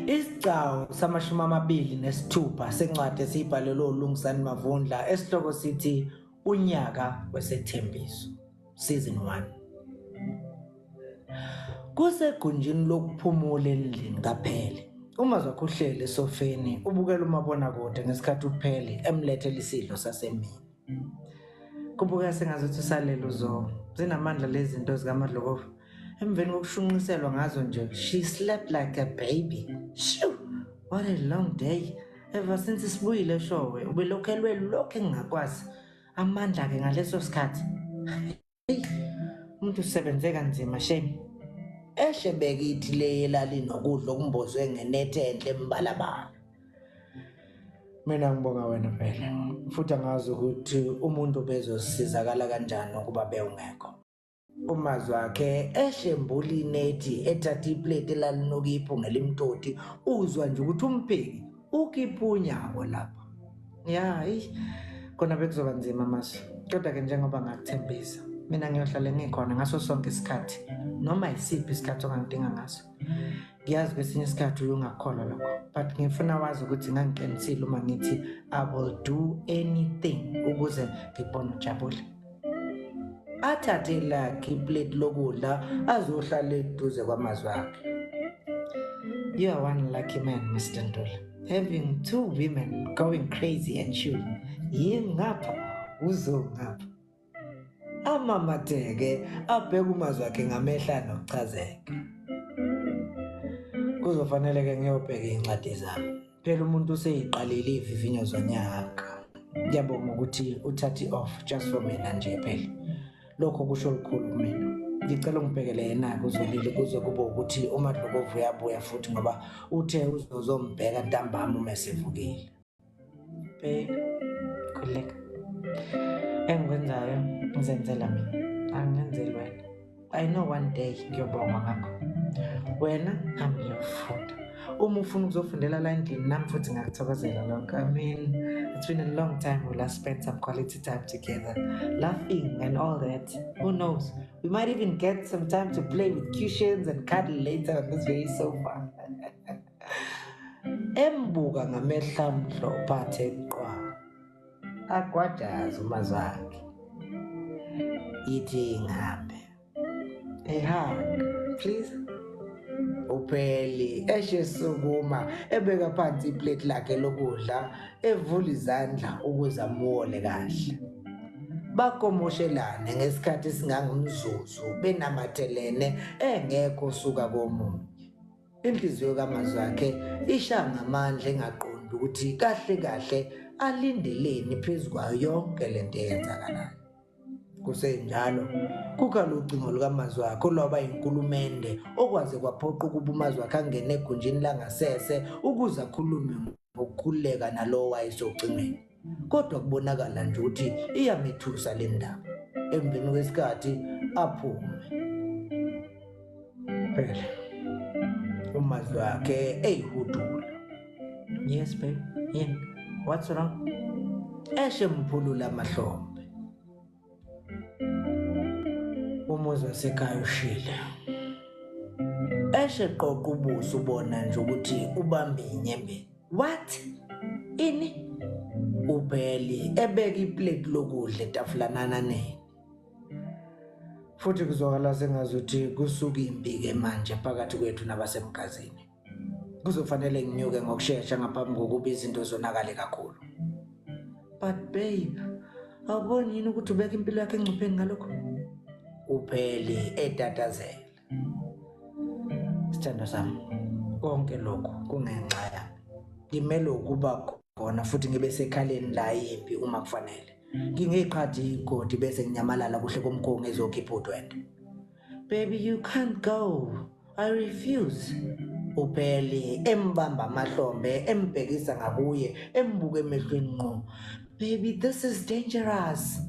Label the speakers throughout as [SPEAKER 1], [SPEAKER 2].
[SPEAKER 1] Isigcawu sama-26 sencwadi esiyibhalelwe uLungisani Mavundla esihloko sithi Unyaka Wesethembiso Season 1. Kusegunjini lokuphumula endlini kaPhele. Umazwakhe uhleli esofeni ubukela umabonakude ngesikhathi uPhele emlethela isidlo sasemini. Kubukeka sengazuthi usalele uZola. Zinamandla lezi zinto zikaMadlokovu. Emveni kokushunqiselwa ngazo nje, she slept like a baby. Shoo! What a long day. Ever since sibuyile eShowe, ubelokhu elwe lokhu engingakwazi. Amandla-ke ngaleso sikhathi. Hey, umuntu usebenze kanzima shame. Eshe bekithi le elalinokudla okumbozwe ngenethe enhle embalabala. Mina ngibonga wena phela. Futhi angazi ukuthi umuntu ubezosizakala kanjani ukuba bewungekho. Umazwi akhe ehlembula inethi ethatha ipleti elalinuka iphunga elimtoti uzwa nje ukuthi umpheki ukhipha unyawo lapha. Ya, eyi kona bekuzoba nzima Mazwi. Kodwa-ke njengoba ngakuthembisa, mina ngiyohlale ngikhona ngaso sonke isikhathi noma yisiphi isikhathi ongangidinga ngaso. Ngiyazi kwesinye isikhathi uye ungakholwa lokho, but ngifuna wazi ukuthi ngangiqinisile uma ngithi I will do anything ukuze ngikubone ujabule. Athathe lakhe ipleti lokudla azohlala eduze kwamazwi akhe. You are one lucky man, Mr. Ntuli. Having two women going crazy and you. Yimi ngapha, uzo ngapha. Amamatheke abheke umazwi akhe ngamehla anokuchazeka. Kuzofanele ke ngiyobheka iy'ncwadi zami. Phela umuntu useyiqalile iy'vivinyo zonyaka. Ngiyabonga ukuthi uthathe i-off just for mina nje phela. Lokho kusho lukhulu kumina. Ngicela ungibhekele yena-ke uZolile kuze kube ukuthi uMadlokovu uyabuya futhi ngoba uthe uzozombheka ntambama uma esevukile. Babe, khululeka. Engikwenzayo ngizenzela mina, angenzeli wena. I know one day ngiyobongwa ngakho. Wena hamba uyofunda. Uma ufuna ukuzofundela la endlini nami futhi ngakuthokozela lokho. I mean, it's been a long time we last spent some quality time together, laughing and all that. Who knows? We might even get some time to play with cushions and cuddle later on this very sofa. Embuka ngamehlo amhlophe athe qwa. Agwajaza umazakhe. Ithi ingabe. A hug, please. Upheli eshe sukuma ebeka phansi iplate lakhe lokudla evula izandla ukuze amuwole kahle. Bakomoshelane ngesikhathi esingangomzuzu benamathelene engekho osuka komunye. Inhliziyo kaMazwakhe isha ngamandla engaqondi ukuthi kahle kahle alindeleni phezu kwayo yonke le nto eyenzakalayo. Kusenjalo, kukhala ucingo lukaMazwakhe olwaba yinkulumende okwaze kwaphoqa ukuba uMazwakhe angene egunjini langasese ukuze akhulume ngokukhululeka nalowo wayesocingweni. Kodwa kubonakala nje ukuthi iyamethusa le ndaba. Emveni kwesikhathi aphume. Phela umazwi wakhe eyihudula. Yes babe, yini? What's wrong? Eshe mphulula amahlombe. Umuzi wasekhaya ushile. Eshe qoqa ubuso ubona nje ukuthi ubambe inyembezi. What? Ini? UBheli ebeka iplate lokudla etafulanananeni. Futhi kuzwakala sengazuthi kusuka impi-ke manje phakathi kwethu nabasemgazini. Kuzofanele nginyuke ngokushesha ngaphambi kokuba izinto zonakale kakhulu. But babe, awuboni yini ukuthi ubeka impilo yakhe engcupheni ngalokho? UPheli etatazela. Sithandwa sami, konke lokhu kungenxa yami. Ngimele ukuba khona futhi ngibe sekhaleni la impi uma kufanele. Ngingeqhathi igodi bese nginyamalala kuhle komkhongi ezokhipha udwendwe. Baby, you can't go. I refuse. UPheli embamba amahlombe embhekisa ngakuye embuka emehlweni ngqo. Baby, this is dangerous.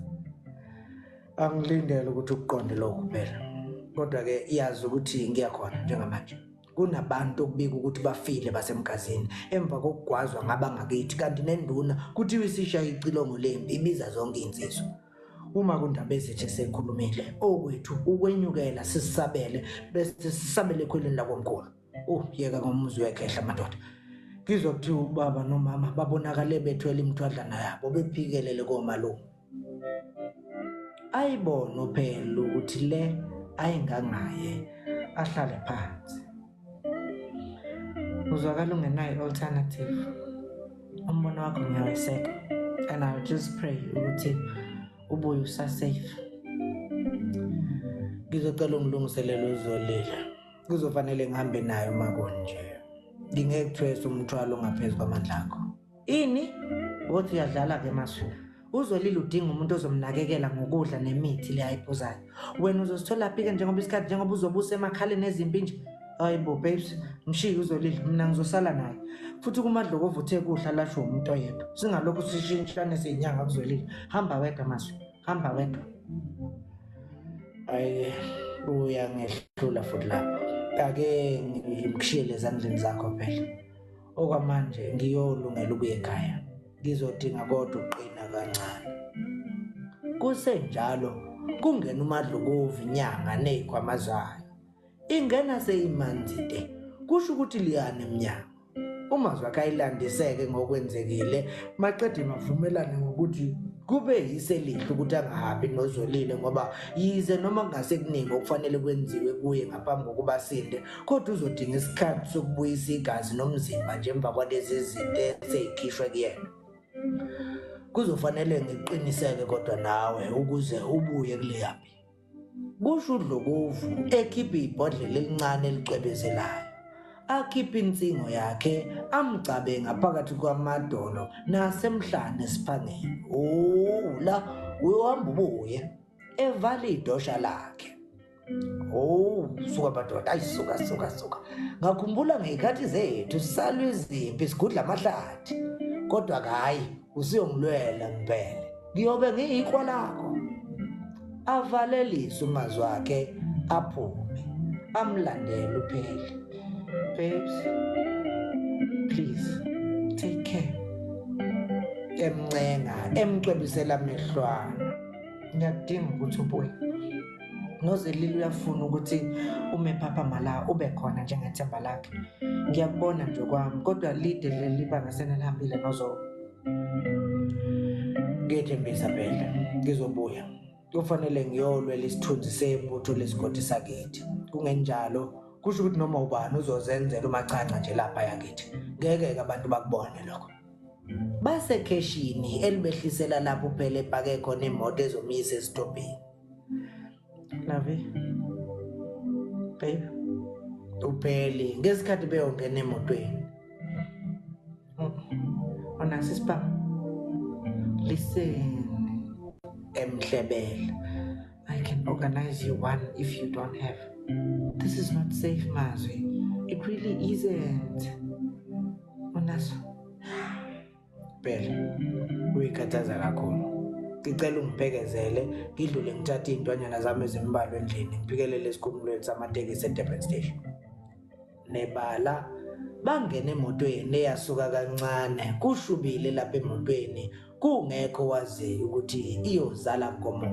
[SPEAKER 1] Angilindele ukuthi ukuqonde lokhu phela. Kodwa-ke yazi ukuthi ngiyakhona njengamanje. Kunabantu okubika ukuthi bafile basemgazini emva kokugwazwa ngabangakithi kanti nenduna kuthiwa isishaya icilongo lempi ibiza zonke iy'nsizwa. Uma kundaba ezithi sekhulumile okwethu ukwenyukela sisabele bese sisabele ekhweleni lakomkhulu. Yeka ngomuzi wekhehla madoda. Ngizwa kuthiwa ubaba nomama babonakale bethwele imithwadlana yabo bephikelele komalume. Ayibone uphela ukuthi le ayingangaye ahlale phansi. Uzwakala ungenayo i-alternative. Umbono wakho ngiyaweseka and I just pray ukuthi ubuye usasafe. Ngizocela ungilungiselele uZolile. Kuzofanele ngihambe naye uma kunje. Ngingeke kuthwese umthwalo ongaphezu kwamandla akho. Ini? Wothi uyadlala-ke Mazwi. Uzolile udinga umuntu ozomnakekela ngokudla nemithi le ayiphuzayo. Wena uzositholaphi-ke njengoba isikhathi njengoba uzobe usemakhaleni ezimpi nje? Hayi bo babes, mshiye uZolile, mina ngizosala naye. Futhi kuMadlokovu uthe kuhla lashwe umuntu oyedwa. Singalokhu sishintshane siyinyanga kuZolile. Hamba wedwa Mazwi, hamba wedwa. Ayi uyangehlula futhi lapho. Ake ngikushiyele ezandleni zakho phela. Okwamanje ngiyolungela ukuya ekhaya. Ngizodinga kodwa ukuqina kancane. Kusenjalo kungena uMadlokovu inyanga nezikhwama zayo. Ingena seyimanzi te. Kusho ukuthi liyana emnyango. Umazwi akhe ayilandiseke ngokwenzekile maqede bavumelane ngokuthi kube yiselihle ukuthi angahambi noZolile ngoba yize noma kungase kuningi okufanele kwenziwe kuye ngaphambi kokuba asinde kodwa uzodinga isikhathi sokubuyisa igazi nomzimba nje emva kwalezi zinto eseyikhishwe kuyena. Kuzofanele ngiqiniseke kodwa nawe ukuze ubuye kuleya mpi. Kusho uDlokovu ekhipha ibhodlela elincane elicwebezelayo. Akhiphe insingo yakhe amgcabe ngaphakathi kwamadolo nasemhlane esiphangeni. Oh la uyohamba ubuye evala idosha lakhe. Oh suka madoda ayi suka suka suka. Ngakhumbula ngezikhathi zethu sisalwa izimpi sigudla amahlathi. Kodwa hayi usuyongilwela ngempela. Ngiyobe ngiyikwa lakho. Avalelise umazwi wakhe aphume amlandele uPheli. Babes, please take care. Emncenga emcwebisela amehlwana. Ngiyakudinga ukuthi ubuye. NoZelile uyafuna ukuthi ume phaphama la ube khona njengethemba lakhe. Ngiyakubona nje kwami kodwa lide leli banga senilihambile noZobo. Ngiyethembisa phela ngizobuya. Kufanele ngiyolwela isithunzi sebutho lesigodi sakithi. Kungenjalo kusho ukuthi noma ubani uzozenzela umachanca nje lapha yakithi. Ngeke-ke abantu bakubone lokho. Basekheshini elibehlisela lapho phela epake khona imoto ezomyisa esitobhini. Lovey. Babe. UPheli ngesikhathi beyongena emotweni. Unaso isibhamu? Listen. Emhlebela. I can organize you one if you don't have. This is not safe, Mazwi. It really isn't. Unaso? Phela uyikhathaza kakhulu. Ngicela ungiphekezele ngidlule ngithathe iy'ntwanyana zami ezimbalwa endlini ngiphikelele esikhumulweni samatekisi eDurban Station. Nebala bangena emotweni eyasuka kancane kushubile lapha emotweni kungekho waziyo ukuthi iyozala nkomo.